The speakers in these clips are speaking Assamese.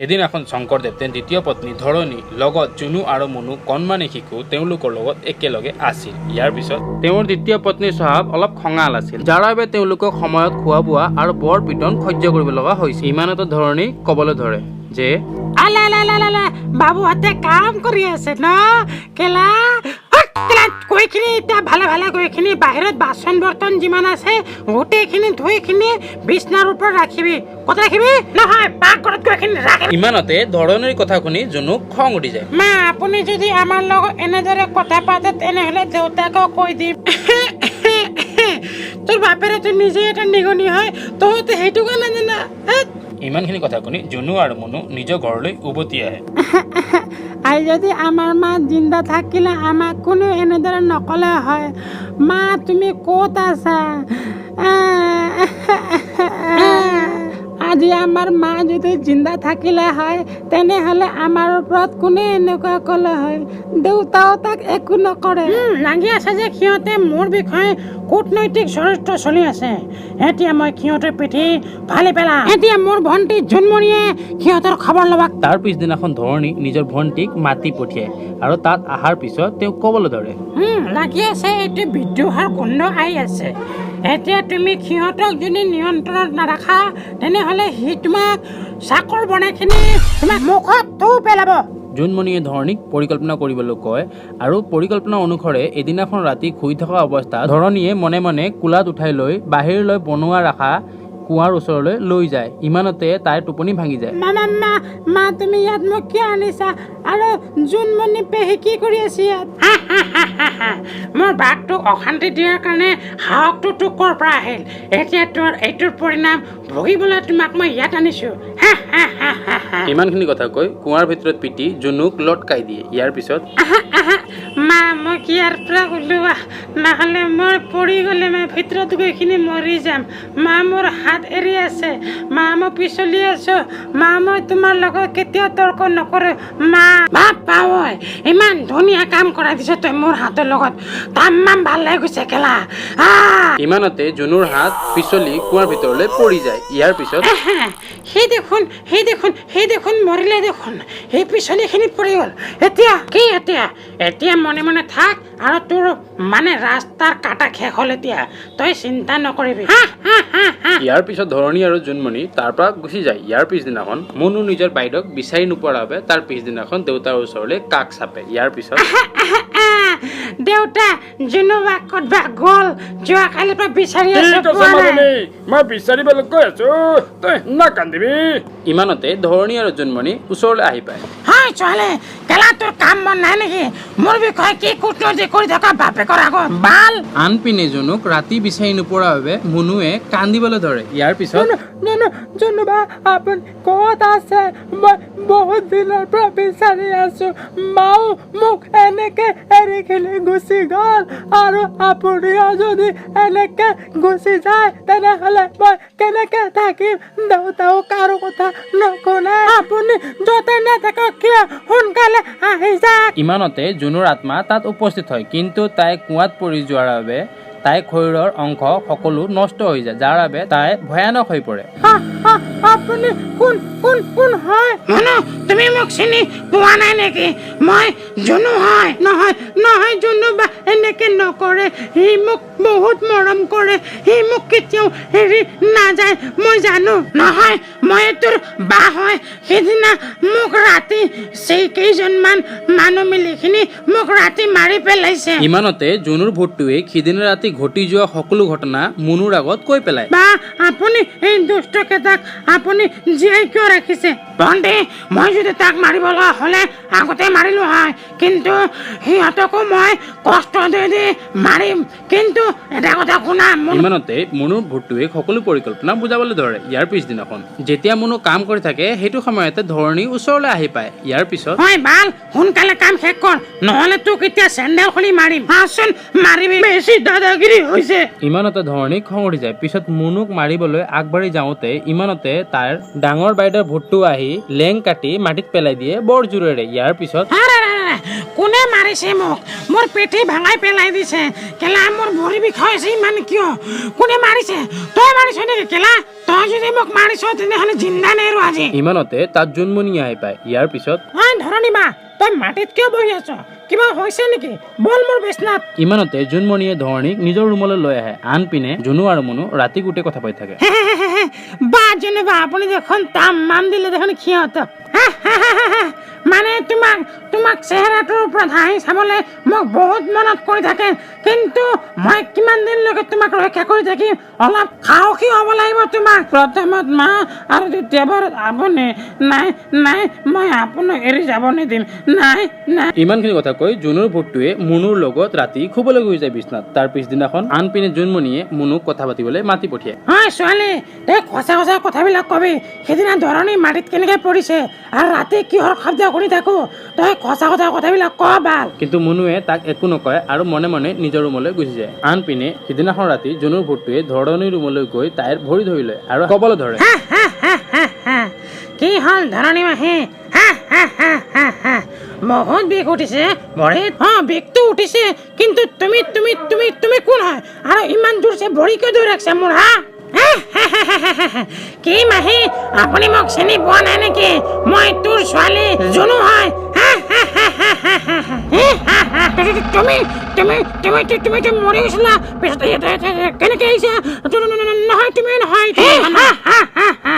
এদিনাখন শংকৰদেৱ তেওঁৰ দ্বিতীয় পত্নী ধৰণী লগত জুনু আৰু মুনু কণমানি শিশু তেওঁলোকৰ লগত একেলগে আছিল। ইয়াৰ পিছত তেওঁৰ দ্বিতীয় পত্নীৰ স্বভাৱ অলপ খঙাল আছিল, যাৰ বাবে তেওঁলোকক সময়ত খোৱা বোৱা আৰু বৰ পিটন সহ্য কৰিব লগা হৈছিল। ইমানতে ধৰণী ক'বলৈ ধৰে যে আলা, বাবুহঁতে কাম কৰি আছে ন? কেলা হট, কেলা গৈখিনি এতিয়া ভালে ভালে গৈখিনি বাহিৰত বাচন বৰ্তন যিমান আছে গোটেইখিনি ধুইখিনি বিচনাৰ ওপৰত ৰাখিবি। ক'ত ৰাখিবি? নহয়, পাকঘৰত গৈখিনি ৰাখিবি। ইমানতে ধৰণীৰ কথা শুনি জুনুক খং উঠি যায়। মা, আপুনি যদি আমাৰ লগত এনেদৰে কথা পাতে, তেনেহ'লে দেউতাকক কৈ দিম। তোৰ বাপেৰেতো নিজে এটা নিগনি হয়, তহঁতে সেইটোকে নাজানা হেৎ। ইমানখিনি কথা শুনি জুনু আৰু মুনু নিজৰ ঘৰলৈ উভতি আহে। আৰু যদি আমাৰ মা জিন্দা থাকিলে আমাক কোনো এনেদৰে নক'লে হয়। মা, তুমি ক'ত আছা? আজি আমাৰ মা যদি জিন্দা থাকিলে হয়, তেনেহ'লে আমাৰ ওপৰত কোনে এনেকুৱা ক'লে হয়? দেউতাও তাক একো নকৰে। লাগি আছে যে সিহঁতে মোৰ বিষয়ে কূটনৈতিক চৰিত্ৰ চলি আছে। এতিয়া মই সিহঁতৰ পিঠি ফালি পেলাম। এতিয়া মোৰ ভণ্টি জোনমণিয়ে সিহঁতৰ খবৰ ল'ব। তাৰ পিছদিনাখন ধৰণী নিজৰ ভণ্টিক মাতি পঠিয়ায় আৰু তাত অহাৰ পিছত তেওঁ ক'বলৈ ধৰে, লাগি আছে এইটো বিদ্ৰোহৰ গোন্ধ আহি আছে। এতিয়া তুমি সিহঁতক যদি নিয়ন্ত্ৰণত নাৰাখা, তেনেহ'লে সি তোমাক চাকৰ বনাইখিনি তোমাক মুখত থু পেলাব। জোনমণিয়ে ধৰণীক পৰিকল্পনা কৰিবলৈ কয় আৰু পৰিকল্পনা অনুসৰে এদিনাখন ৰাতি শুই থকা অৱস্থাত ধৰণীয়ে মনে মনে কোলাত উঠাই লৈ বাহিৰলৈ বনোৱা ৰাখা কুঁৱাৰ ওচৰলৈ লৈ যায়। ইমানতে তাইৰ টোপনি ভাঙি যায়। মা মা মা মা, তুমি ইয়াত মোক কিয় আনিছা? আৰু জোনমণি পেহী কি কৰি আছে ইয়াত? মোৰ বাঘটোক অশান্তি দিয়াৰ কাৰণে সাহসটো তোক ক'ৰ পৰা আহিল? এতিয়া তোৰ এইটোৰ পৰিণাম ভুগিবলৈ তোমাক মই ইয়াত আনিছোঁ। ইমানখিনি কথা কৈ কুঁৱাৰ ভিতৰত পিটি জুনুক লটকাই দিয়ে। ইয়াৰ পিছত আহা আহা, মা, মোক ইয়াৰ পৰা ওলোৱা, নহ'লে মই পৰি গ'লে মই ভিতৰত গৈখিনি মৰি যাম। মা, মোৰ হাত এৰি আছে। মা, মই পিছলি আছোঁ। মা, মই তোমাৰ লগত কেতিয়াও তৰ্ক নকৰোঁ। মা, বাপ ঐ, ইমান ধুনীয়া কাম কৰাই দিছ তই মোৰ হাতৰ লগত, তামাম ভাল লাগি গৈছে কেলা। ইমানতে জুনুৰ হাত পিছলি কুঁৱাৰ ভিতৰলৈ পৰি যায়। ইয়াৰ পিছত সেই দেখোন, সেই দেখোন, সেই দেখোন, মৰিলে দেখোন, সেই পিছলিখিনিত পৰি গ'ল। এতিয়া কি? এতিয়া এতিয়া মনে মনে থাক আৰু তোৰ মানে ৰাস্তাৰ কাটা শেষ হ'ল, এতিয়া তই চিন্তা নকৰিবি। ইয়াৰ পিছত ধৰণী আৰু জোনমণি তাৰ পৰা গুচি যায়। ইয়াৰ পিছদিনাখন মুনু নিজৰ বাইদেউক বিচাৰি নোপোৱাৰ বাবে তাৰ পিছদিনাখন দেউতাৰ ওচৰলৈ কাষ চাপে। ইয়াৰ পিছত দেউতা, জুনুবা ক'তবা গ'ল, যোৱাকালিৰ পৰা বিচাৰি আছো, পোৱা নাই। মই বিচাৰিবলৈ গৈ আছো, তই নাকান্দিবি। ইমানতে ধৰণী আৰু জোনমণি ওচৰলৈ আহি পায়। হয় ছোৱালী, কেলা তোৰ কাম বন নাই নেকি? মোৰ বিষয়ে কি কূটনীতি কৰি থকা বাপেকৰ আগত বাল। আনপিনে জুনুক ৰাতি বিচাৰি নোপোৱাৰ বাবে মুনুৱে কান্দিবলৈ ধৰে। ইয়াৰ পিছত জুনুবা, আপুনি ক'ত আছে? মই বহুত দিনৰ পৰা বিচাৰি আছো। মাও মোক এনেকে এৰি খেলি গুচি গ'ল, আৰু আপুনিও যদি এনেকে গুচি যায়, তেনেহ'লে মই কেনেকে থাকিম? দেউতাও কাৰো কথা নুশুনে। আপুনি য'তে নাথাকক কিয় সোনকালে আহি যাওক। ইমানতে জুনুৰ আত্মা তাত উপস্থিত হয়, কিন্তু তাই কুঁৱাত পৰি যোৱাৰ বাবে তাইৰ শৰীৰৰ অংশ সকলো নষ্ট হৈ যায়, যাৰ বাবে তাই ভয়ানক হৈ পৰে। আপুনি কোন কোন কোন হয়? মনু, তুমি মোক চিনি পোৱা নাই নেকি? মই জুনু হয়। নহয় নহয়, জুনু বা এনেকে নকৰে। সি মোক বহুত মৰম কৰে, সি মোক কেতিয়াও এৰি নাযায়, মই জানো। নহয়, মই তোৰ বা হয়। সিদিনা মোক ৰাতি সেই কেইজনমান মানুহ মিলিখিনি মোক ৰাতি মাৰি পেলাইছে। ইমানতে জুনুৰ ভূতটোৱে সিদিনা ৰাতি ঘটি যোৱা সকলো ঘটনা মুনুৰ আগত কৈ পেলায়। বা, আপুনি এই দুষ্টকেইটাক আপুনি জীয়াই কিয় ৰাখিছে? ভণ্টি, মই যদি তাক মাৰিব লগা হ'লে আগতে মাৰিলো হয়, কিন্তু সিহঁতকো মই কষ্ট দি দি মাৰিম। কিন্তু এটা কথা শুনা। ইমানতে মুনুৰ ভূতটোৱে সকলো পৰিকল্পনা বুজাবলৈ ধৰে। ইয়াৰ পিছদিনাখন যেতিয়া মুনু কাম কৰি থাকে, সেইটো সময়তে ধৰণী ওচৰলৈ আহি পায়। ইয়াৰ পিছত হয় বাল, সোনকালে কাম শেষ কৰ, নহ'লে তোক এতিয়া চেণ্ডেল খুলি মাৰিম। আহচোন, মাৰিবি, বেছি দাদাগিৰি হৈছে। ইমানতে ধৰণী খং উঠি যায়। পিছত মুনুক মাৰিবলৈ আগবাঢ়ি যাওঁতে ইমানতে তাৰ ডাঙৰ বাইদেউৰ ভূতটো আহি লেং কাটি মাটিত পেলাই দিয়ে বৰ জোৰেৰে। ইয়াৰ পিছত আৰে, আৰে, আৰে, কোনে মাৰিছে মোক? মোৰ পেটি ভাঙাই পেলাই দিছে কেলা। মোৰ ভৰি বিষাইছে ইমান কিয়? কোনে মাৰিছে? তই মাৰিছ নেকি কেলা? তই যদি মোক মাৰিছ, তেনেহ'লে জিন্দা নেৰো আজি। ইমানতে তাত জোনমণি আহি পায়। ইয়াৰ পিছত ঐ ধৰণী মা, তই মাটিত কিয় বহি আছ? কিবা হৈছে নেকি? বল মোৰ বিচনাত। ইমানতে জোনমণিয়ে ধৰণীক নিজৰ ৰুমলৈ লৈ আহে। আনপিনে জুনু আৰু মুনু ৰাতি গোটেই কথা পাতি থাকে। বা যেনিবা আপুনি দেখোন তামাম দিলে দেখোন সিহঁতক। মানে তোমাক তোমাক চেহেৰাটোৰ ওপৰত হাঁহি চাবলৈ মোক বহুত মনত কৰি থাকে, কিন্তু মই কিমান দিনলৈকে তোমাক ৰক্ষা কৰি থাকিম? অলপ সাহসী হ'ব লাগিব। তোমাক প্ৰথমত মা আৰু দ্বিতীয়বাৰত আপুনি। নাই নাই, মই আপোনাক এৰি যাব নিদিম। নাই নাই। ইমানখিনি কথা কৈ জুনুৰ ভূতটোৱে মুনুৰ লগত ৰাতি শুবলৈ গৈ যায় বিচনাত। তাৰ পিছদিনাখন আনপিনে জোনমণিয়ে মুনুক কথা পাতিবলৈ মাতি পঠিয়ায়। হয় ছোৱালী, তই সঁচা সঁচা কথাবিলাক কবি। সেইদিনা ধৰণী মাটিত কেনেকে পৰিছে আৰু ৰাতি কিহৰ শব্দ শুনি থাকো, তই সঁচা সঁচা কথাবিলাক ক বাল। কিন্তু মুনুৱে তাক একো নকয় আৰু মনে মনে নিজৰ ৰুমলৈ গুচি যায়। আনপিনে সিদিনাখন ৰাতি জুনুৰ ভূতটোৱে ধৰণীৰ ৰুমলৈ গৈ তাইৰ ভৰি ধৰি লয় আৰু ক'বলৈ ধৰে, হা হা হা হা হা। কি হ'ল ধৰণী মাহী? হা হা হা হা হা। বহুত বিষ উঠিছে ভৰিত? অ, বিষটো উঠিছে, কিন্তু তুমি তুমি তুমি তুমি কোন হয় আৰু ইমান জোৰছে ভৰি কিয় ধৰি ৰাখিছা মোৰ? হা হা হা হা হা হা হা। কি মাহী, আপুনি মোক চিনি পোৱা নাই নেকি? মই তোৰ ছোৱালী জুনু হয়। হা হা হা হা হা হা হা। হি হা হা। তুমি তুমি তুমি তুমি মৰি গৈছিলা, পিছত কেনেকে আহিছা? নহয়, তুমি নহয়। হা হা হা হা।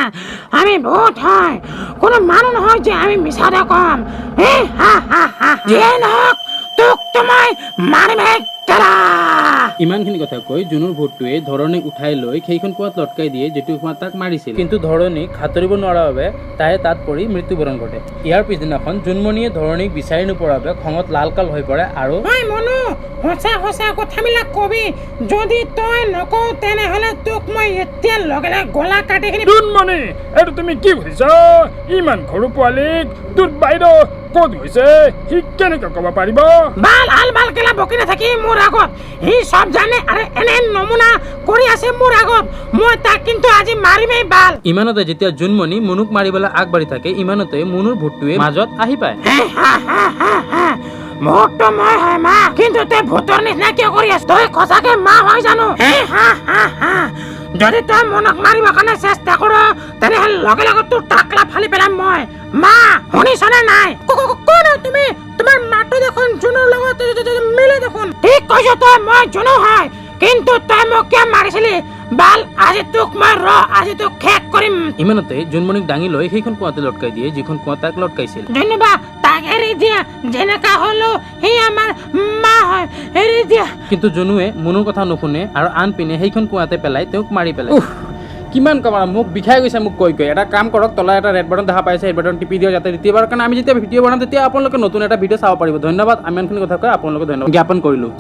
আমি ভূত হয়, কোনো মানুহ নহয় যে আমি মিছা কথা কম। হি হা হা হা। যিয়ে নহওক, তোক তো মই মাৰিমেই কেলা। ইমানখিনি কথা কৈ জুনুৰ ভূতটোৱে ধৰণীক উঠাই লৈ সেইখন কুঁৱাত লটকাই দিয়ে, যিটো কুঁৱাত তাক মাৰিছিল। কিন্তু ধৰণীক সাঁতুৰিব নোৱাৰাৰ বাবে তাই তাত পৰি মৃত্যুবৰণ ঘটে। ইয়াৰ পিছদিনাখন জোনমণিয়ে ধৰণীক বিচাৰি নোপোৱাৰ বাবে খঙত লাল কাল হৈ পৰে আৰু ঐ মনু, সঁচা সঁচা কথাবিলাক কবি। যদি তই নকওঁ, তেনেহ'লে তোক মই এতিয়া লগে লগে গলা কাটিখিনি জোনমণি, এইটো তুমি কি কৰিছা? ইমান সৰু পোৱালীক তোৰ বাইদেউ ক'ত গৈছে সি কেনেকৈ ক'ব পাৰিব? বাল আল বাল কেলা বকি নাথাকি মোৰ আগত। সি চব জানে আৰু এনে নমুনা কৰি আছে মোৰ আগত। মই তাক কিন্তু আজি মাৰিমেই বাল। ইমানতে যেতিয়া জোনমণি মুনুক মাৰিবলৈ আগবাঢ়ি থাকে, ইমানতে মুনুৰ ভূতটোৱে মাজত আহি পায়। হা হা হা হা। ভূতটো মই হয় মা, কিন্তু তই ভূতৰ নিচিনা কিয় কৰি আছ? তই সঁচাকে মা হয় জানো? হে হা হা হা। যদি তই মনক মাৰিবৰ কাৰণে চেষ্টা কৰ, তেনেহ'লে লগে লগে তোৰ টাকলা ফালি পেলাম মই। মা, শুনিছনে নাই? কোন হয় তুমি? তোমাৰ মাতটো দেখোন জুনুৰ লগত মিলে দেখোন। ঠিক কৈছ তই, মই জুনু হয়, কিন্তু তই মোক কিয় মাৰিছিলি বাল? আজি তোক মই ৰ, আজি তোক শেষ কৰিম। ইমানতে জোনমণিক দাঙি লৈ সেইখন কুঁৱাতে লটকাই দিয়ে, যিখন কুঁৱাত তাক লটকাইছিল। ধন্যবাদ, তাক এৰি দিয়া। যেনেকা হ'লেও সি আমাৰ মা হয়, এৰি দিয়া। কিন্তু জুনুৱে মুনুৰ কথা নুশুনে আৰু আনপিনে সেইখন কুঁৱাতে পেলাই তেওঁক মাৰি পেলায়। উফ, কিমান কম আৰু, মোক বিষাই গৈছে মোক কৈ কৈ। এটা কাম কৰক, তলত এটা ৰেড বাটন দেখা পাইছে, ৰেড বাটন টিপি দিয়ক, যাতে দ্বিতীয়বাৰৰ কাৰণে আমি যেতিয়া ভিডিঅ' বনাম তেতিয়া আপোনালোকে নতুন এটা ভিডিঅ' চাব পাৰিব। ধন্যবাদ। ইমানখিনি কথা কৈ আপোনালোকে ধন্যবাদ জ্ঞাপন কৰিলোঁ।